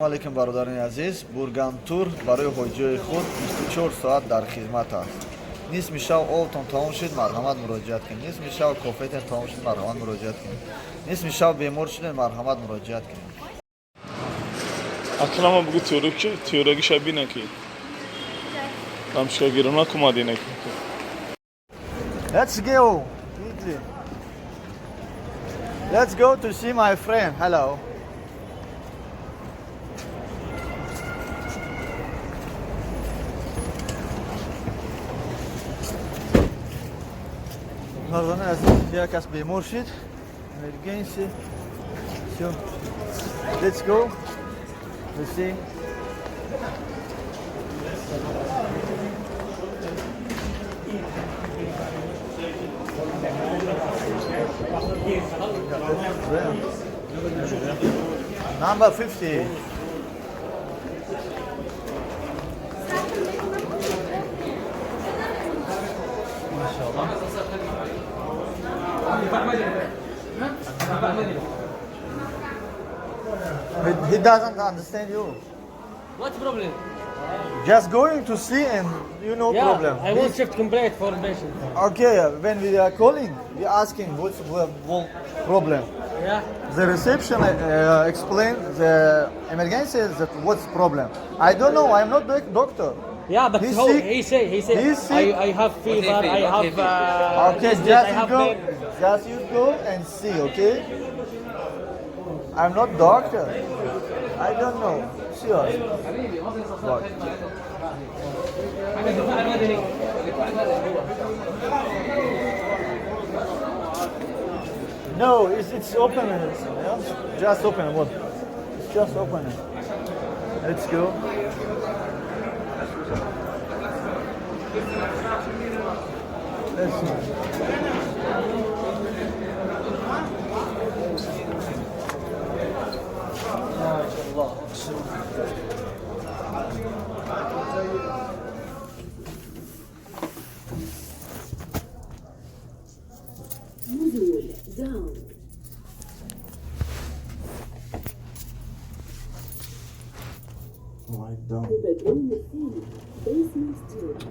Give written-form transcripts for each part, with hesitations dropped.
Алейкум, бародарони азиз. Бургантур барои ҳоҷиёи худ 24 соат дар хизмат аст. Нисми шав обтон тамом шуд, марҳамат, муроҷиат кунед. Нисми шав кофетон тамом шуд, марҳамат, муроҷиат кунед. Нисми шав бемор шудед, марҳамат, муроҷиат кунед. Аклама бугу тиёрагиша бина ки ҳамшикагирона кумадина ки. Let's go. Quickly. Let's go to see my friend. Hello. Мардони азиз, як кас бемор шид. Emergency. So, let's go. Let's see. Number 50. Mashallah. He doesn't understand you. What problem? Just going to see and you know Yeah, problem. I want shift complete for patient. Okay, when we are calling, we asking what's the problem. Yeah. The reception explain the emergency that what's problem. I don't know. I'm not doctor. Yeah, but He's how, sick. he say He's sick. I have fever, What he I feel? What he have feel? Okay, this, just I you have go, pain. just you go and see. Okay. I'm not doctor. I don't know. Seriously. What? No, it's open. Yeah? Just open. What? It's just open. Let's go. Let's see. نزول down. Right down. البدروم الثاني basement 2.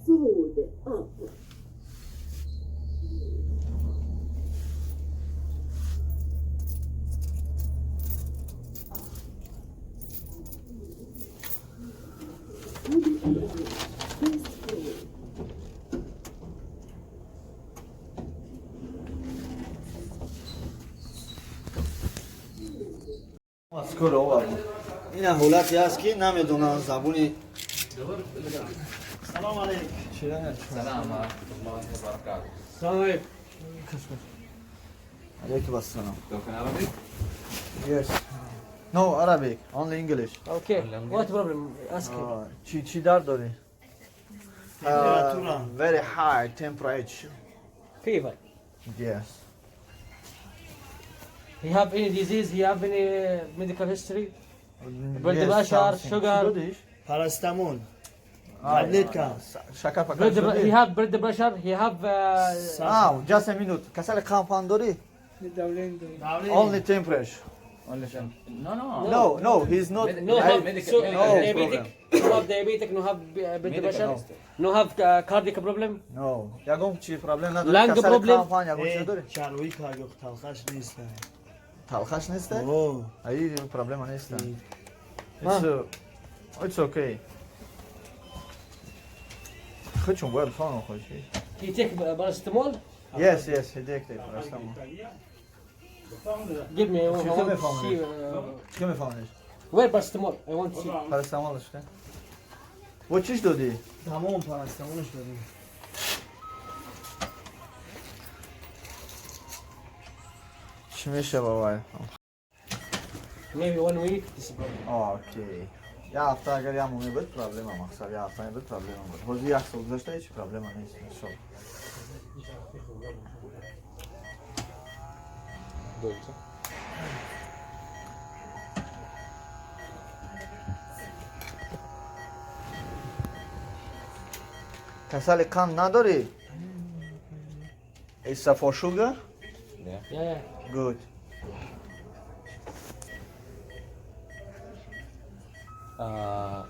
صعود up. الطابق الأول first floor. Аз кор овардам. Ина ҳолате аст, ки намедонам забони. Салом алейкум. سلام ورحمة الله وبركاته. السلام عليكم. Алейкум ассалом. Talking Arabic? Yes. No Arabic, only English. Okay. What problem? Ask him. Чӣ чӣ дард дорӣ? Температура. Very high temperature. Fever. Yes. He have any disease? He have any medical history? Blood Yes, pressure, something. sugar. Чӣ додиш? Парацетамол. Таблетка. Шакар факар Blood, додӣ? he have blood pressure. He have Just a minute. Касали қанд дорӣ? Only temperature. No, no. No, he's not. No have medical- so, medical No diabetic. No have diabetic. No have blood Medical pressure. history. No have cardiac problem. No. Ягон чи проблем надорӣ? Lung Касали problem? қанд ягон чи дорӣ? Чарвои каргох талхаш нест. Талхаш нест? О, Аи проблема нест. It's okay. Хучум бояд фаҳмам хоҳӣ. He take paracetamol. Yes, he take paracetamol. Give me. I want Чӣ to мефаҳмонӣ? see. Чӣ мефаҳмониш? Where paracetamol? I want to see. Парацетамол шуда. Бо чиш додӣ? Тамом парацетамолш додем. Чӣ мешава вай? Maybe one week. This problem. Окей. Як ҳафта агар як моҳ мебуд, проблема, мақсад, як ҳафта мебуд, проблема буд. Ҳозир як сол гузашта, ҳеҷ проблема нест. Иншолло. Дойца. Касали қанд надорӣ? It's for sugar? Yeah. Yeah. Good.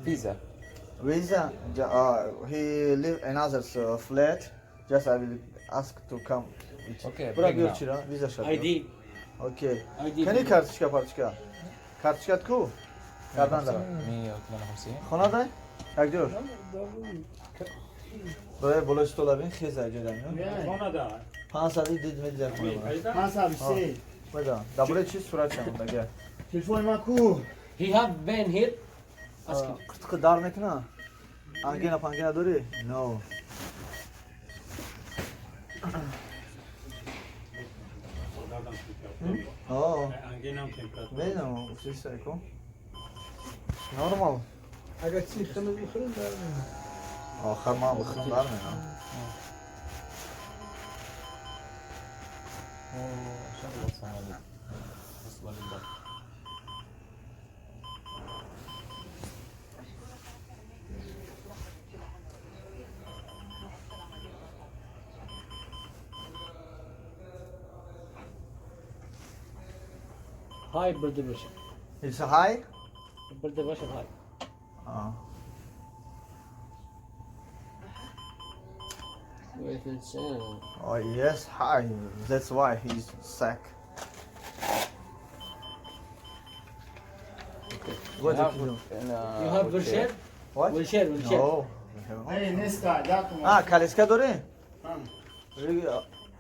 Visa. Visa, he live another flat. Just I will ask to come. Okay, Bura bring биёр now. чира, виза шад. ID. Okay. ID. Кани карточка, парточка? Карточкат ку? Кардан дара. 158. Хона дай? Як ҷош? Барои болои стола бин, хез як ҷо дар миён. Хона да. 500 дид меди дар хона. 503. Бада, дар бораи чӣ сурат шамондага? Телефони ман ку? He have vein here. Ask him. Қитқи дар мекуна? Ангина пангина дорӣ? No. О, Ангинам температура. медонам, уфтиста ку. Нормал. اگر چی خمیر بخوریم در میاد. Охир ман бихӯрам дар менам. شغله صومالي بالنسبة للضغط. High blood pressure. It's high? Blood pressure high. آه. Wait, it's, Oh yes, high. That's why he's sick. What did you do? You have wheelchair? What? Wheelchair, wheelchair. No. Эй, неста, датум. А, калиска дорӣ?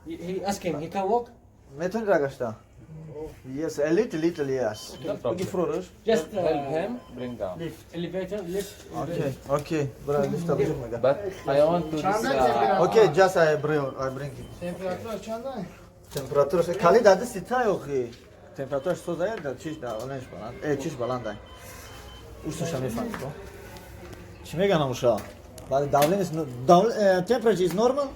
He ask him, he can walk? Метавонӣ рагашта? Yes, a little, little, yes. No problem. Бигӣ фурӯш. Just Help him bring down. Elevator, lift. Okay, okay. Бра, лифта бижуқ мега. But I want to this, Okay, just I bring it. Температура чанд? Температураш кали дади сита охи. Температураш созая да чиш да олеш баланд. Э, чиш баландай. Ушташа мефаҳмӣ ко. Чӣ меган уша? Баъд давление temperature is normal?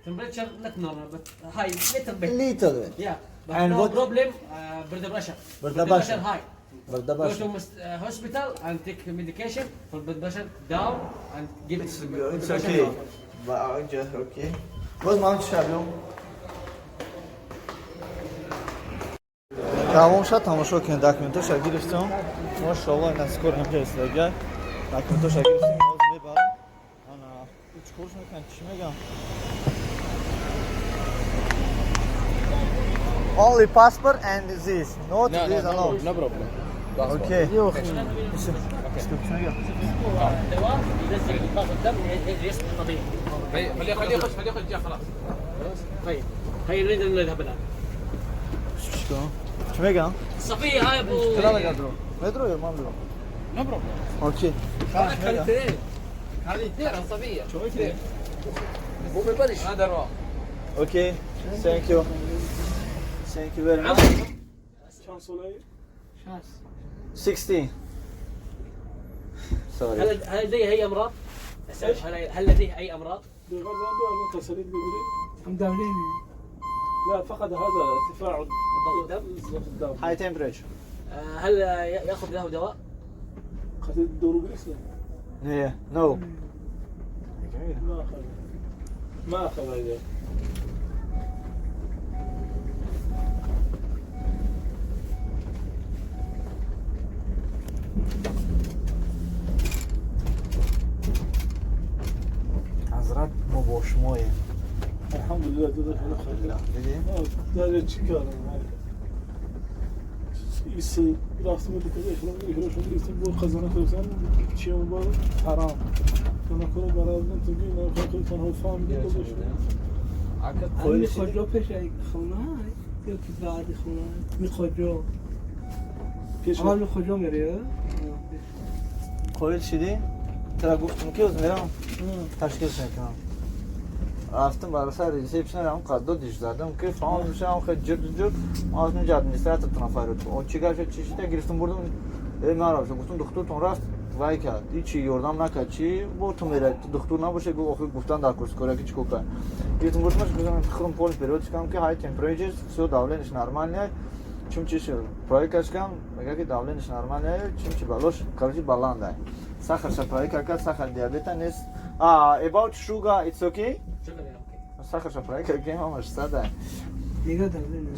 Temperature not normal, but high, little bit. Little bit. Yeah. But And no what- problem, blood pressure. Blood Blood pressure. pressure high. Blood Go pressure. to hospital and take medication for blood pressure down and give It's, blood it's pressure okay. down. But just okay. Боз ман чӣ шабём? Тамом шуд, тамошо кунед, документоша гирифтам. Машоалло, ина скоро ҳамҷа истодага. Документоша гирифтем, ҳоз мебарам. Ана, чӣ корш мекунад, чӣ мегам? Only passport and this, not No, no, this no, alone. no problem. Passport. Okay. دواء ينزل ضغط الدم يصبح طبيعي. خليه خليه يخش، خليه يخش، جاء خلاص. طيب هيا نريد ان نذهب الان. Чӣ мегам? الصفية هاي ابو Медро ё ман бирам? No problem. Okay. اثنين الصفية. هذا الرواق. Okay. Thank you. Thank you very much. چند ساله؟ 16. Sorry. هل لديه اي امراض؟ هل لديه اي امراض؟ دقیقا زن دو الان تصريف بگیرید. هم دولین. لا، فقط هذا ارتفاع ضغط الدم؟ ضغط الدم. High temperature. هل ياخذ له دواء؟ قتل الدور بالاسلام. Yeah. No. ما اخذ، ما اخذ هذا. Ҳазрат, мо бо шумоем. الحمد لله جزاك الله خير. Дидем? در چی کردم ایسی رفتم به کجا اخراج شد گرفتیم با خزانه خودتان چی اون بار حرام کنه کنه برای تو گی نه خود تنها فهمیدی گذاشت. می خودرو پیش خونه های یا که بعد خونه می خودرو پیش اول می خودرو میری. Қоил шидӣ? Тара гуфтам ки оз мерам ташкилш мекунам. Рафтам барасар ресепшн ам қаддо диш задам ки фаҳм мешавам хеле ҷирд ҷирд. Ман рафтам инҷа администратортон фарёд. Он чӣ гап шуд, чӣ шуда гирифтам бурдам. Э, ман рафтам гуфтам духтуртон рафт вай кард. Ҳичи ёрдам накард. Чӣ бо ту мерад? Духтур набоша гуфт охир гуфтан дар курс кора ки чӣ кор кард. Гирифтам бурдамаш гуфтам худам полис перевод кардам ки high temperature, всё, давление нормальное. Чун чи шуд? Проверка кардам, мега ки давление нормальное, чун чи балош, короче, баландай. Сахарша проверка кард, сахар диабета нест. About sugar, it's okay? Sugar, yeah, okay. Сахарша проверка кунем, ҳамаш сада. Дига давление.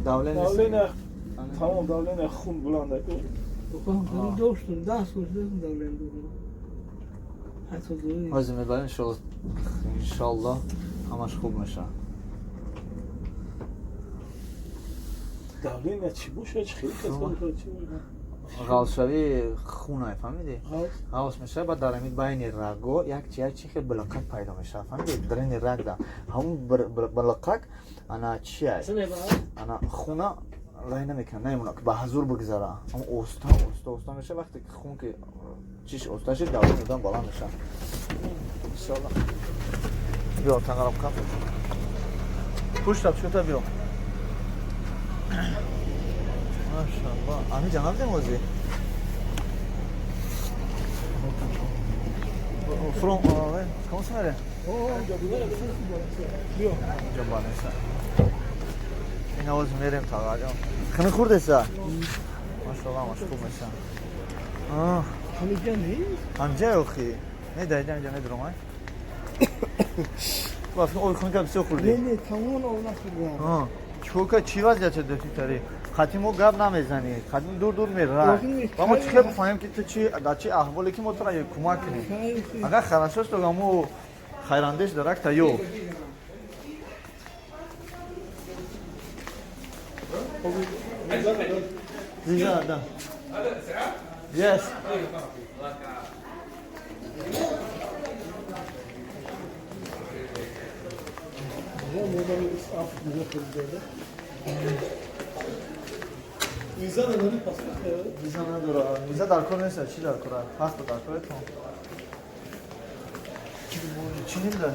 Давление. Давление тамом, давление хун баланд. Доштум, 10 сол шуда давление дорам. Ҳатто дуи. Ҳозир мебарем, иншолло, иншолло ҳамаш хуб мешавад. Давление чӣ боша, чӣ хеле кас боша, чӣ боша? Ғалшавии хунай, фаҳмидӣ? Ғалс. Ғалс мешавад, баъд дар ҳамин байни рагҳо як чи як чи хел билақак пайдо мешавад, фаҳмидӣ? Дарини рагда ҳамун билақак ана чия? Ана хуна лай намекунад, намемонад ки ба ҳазур бигзара. Ҳамун оста оста оста мешавад, вақте ки хун ки чиш оста шуд, давлени одам баланд мешавад. Иншолло. Биё, тангарам кам. Пуштаб шута биё. Машалло. Ами ҷанаб демози? From, кому се мере? Биё. Инҷо балеса. Ин овоз мерем тағаҷон. Хини хурдеса? Машалло, ҳамаш хуб меша. Ҳамиҷа нест? Ҳамҷа охи. Не даида инҷа медурам ай. Вақти оби хунука бисёр хурдӣ. Не, не, тамом об нахӯрдам. Чӯка чӣ вазъият шуд тари? Хати мо гап намезанӣ, хати дур дур мерай. Ва мо чӣ хел бифаҳмем ки ту чи дар чӣ аҳволе ки мо тура кӯмак кунем? Агар хорошо шуд, мо хайрандеш дарак та ё. Виза, да. Yes. Виза надорӣ, паспорт? Виза надора. Виза дар кор нест, чӣ дар кор? Паспорт дар кор то. Чӣ ним да?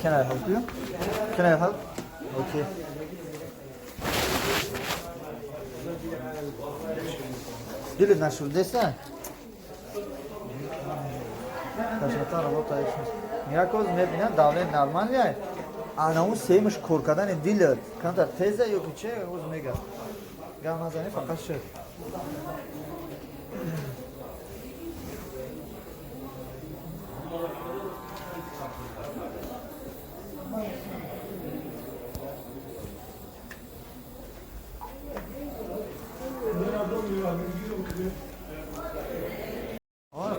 Can I help you? Can I help? Okay. Дилит нашурдеса? Ташата работа ишнес. Миракоз мебинад давлет нормальный. Ана он семиш кор кардани дилат. Камтар теза ё ки че оз мега. Гап назани фақат шуд.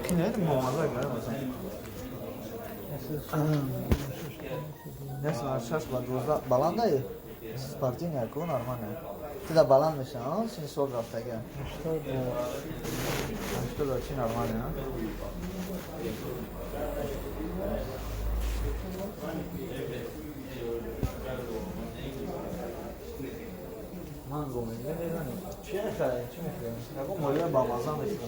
Кинед муомала Нес шаш ба 12 баландай? Спортивная ку нормальная. Ти да баланд меша, а? Син сол рафтага. 80 чи нормальная, а? Манго мегирем, чӣ мехарем, чӣ мехарем? Ягон молия ба маза мехарем.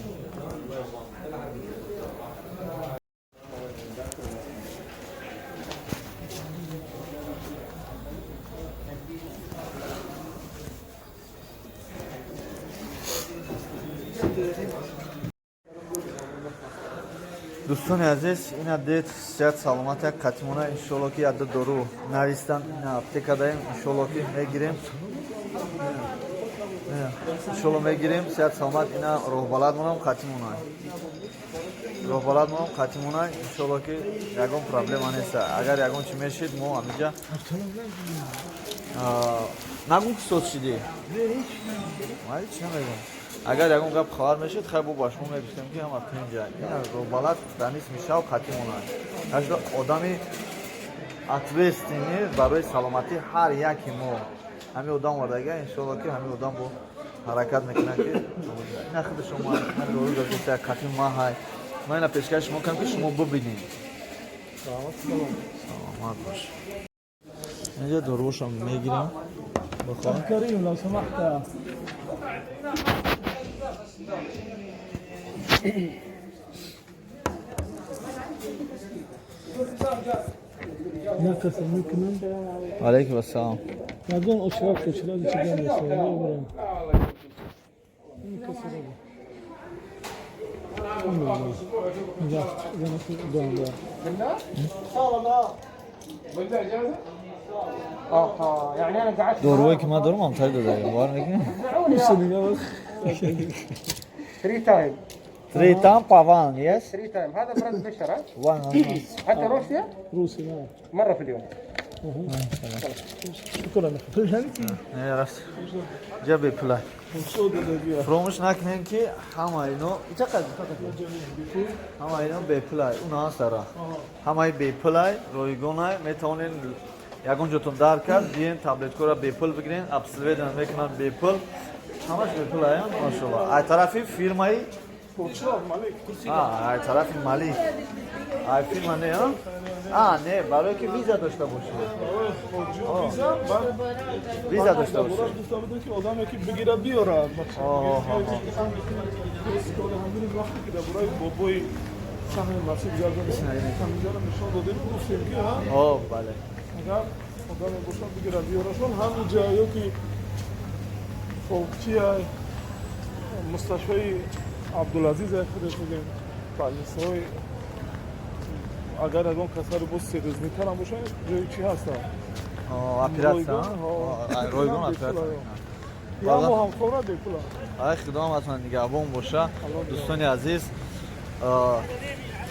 Дӯстони азиз, ина дед сиҳат саломат як қатимона, иншолло ки яда дору навистан, ина аптека даем, иншолло ки мегирем. Иншолло мегирем, сиҳат саломат, ина роҳбалад монам қатимона. Роҳбалад монам қатимона, иншолло ки ягон проблема нест. Агар ягон чи мешид, мо ҳамиҷа нагун ки соз шидӣ. Ман ҳеч намегум. Агар ягон гап хабар мешид, хай бо ба шумо мегуфтем ки ҳама тинҷа. Ина роҳбалад дар нисми шав қатимона. Ташда одами ответственный барои саломатии ҳар яки мо. Ҳамин одам овардага, иншолло ки ҳамин одам бо ҳаракат мекунад ки ина худи шумо ина дору додиста қатим ма ҳай. Ман ина пешкаш шумо кардам ки шумо бибинед. Саломат бош. Инҷа дорушам мегирем. Бихоҳ. Карим, ло самахта. Як каса мекунам. Алейкум ассалом. Ягон очрак очрак чида нест. Ин каса рабо. اها يعني انا قعدت Дорувое ки ман дорум, ҳамтари додарем, бовар мекунӣ? 3 time. Три там по one, yes? 3 time هذا blood pressure. One, one, one. حتى روسيا روسي نعم. مره في اليوم. شكرا. Не, рафт. Ҷа бепула. Фуромӯш накунем, ки ҳама ино чақадр, ҳама ино бепулай, уна ҳастара. Ҳамаи бепулай, ройгонай, метавонен ягон ҷотон дард кард, биен, таблеткора бепул бигирен, обследование мекунанд бепул. Ҳамаш бепулай, машалло. Ай тарафи фирмаи ай тарафи Малик. Ай фирма не, а? А, не, барое ки виза дошта бошӣ. Виза дошта бошӣ. Гуфта будем, ки одаме ки бигира биёрад. Вақте ки дар бораи бобои саҳни масҷид гардонем, нишон додем, гуфтем, ки О, бале. Агар одаме бошад, бигира биёрашон ҳаминҷа ё ки хоб чия мусташфаи Абдулазиз худаш мегӯем, больницаҳои, агар ягон касари боз серьёзнитарам бошад, ҷои чӣ ҳастанд? Операция, ройгон операция. Ямо ҳамкора бепула. Ай, Худованд аз ман нигаҳбон боша. Дӯстони азиз,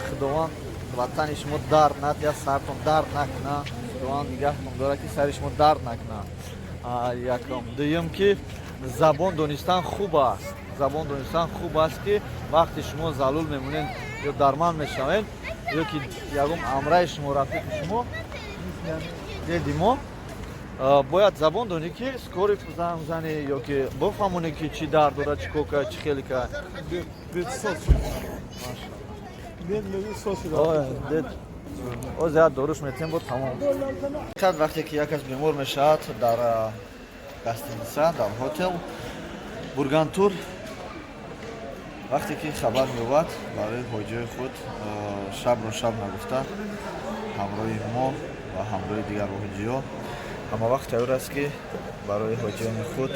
Худованд ватани шумо дард надиҳад, сартон дард накуна. Худованд нигаҳтон дорад, ки сари шумо дард накуна. Якум, дуюм, ки забон донистан хуб аст. Забон донистан хуб аст, ки вақте шумо залул мемонед ё дарманд мешавед, ё ки ягон амраи шумо, рафиқи шумо, деди мо, бояд забон донӣ, ки скорый занг занӣ ё ки бифаҳмонӣ, ки чӣ дард дорад, чӣ кор кард, чӣ хеле кард. Дед соз шуд. Дед оз як доруш метем, бо тамом кард. Вақте ки як кас бемор мешавад дар гостиница, дар хотел Бургантур, вақте ки хабар меёбад, барои ҳоҷиҳои худ шабро шаб нагуфта, ҳамроҳи мо ва ҳамроҳи дигар ҳоҷиҳо ҳама вақт тайёр аст, ки барои ҳоҷиёни худ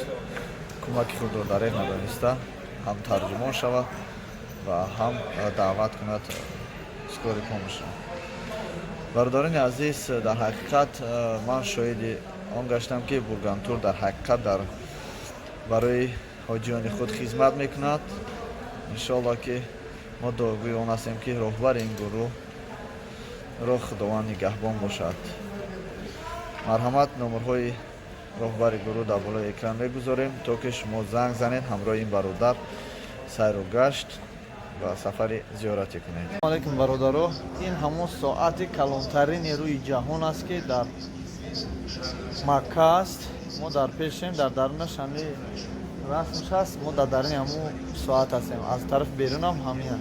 кӯмаки худро дареғ надониста, ҳам тарҷумон шавад ва ҳам даъват кунад скорый помощь. Бародарони азиз, дар ҳақиқат ман шоҳиди он гаштам, ки Бургантур дар ҳақиқат дар барои ҳоҷиёни худ хизмат мекунад. Иншоалло, ки мо дуогӯи он ҳастем, ки роҳбари ин гурӯҳ ро Худованд нигаҳбон бошад. Марҳамат, номерҳои роҳбари гурӯҳ дар болои экран мегузорем, то ки шумо занг занед, ҳамроҳи ин бародар сайру гашт ва сафари зиёратӣ кунед. Алайкум, бародаро, ин ҳамон соати калонтарини рӯи ҷаҳон аст, ки дар Макка аст. Мо дар пешем, дар дарунаш ҳами расмш аст. Мо дар даруни ҳамун соат ҳастем, аз тарафи берунам ҳамин.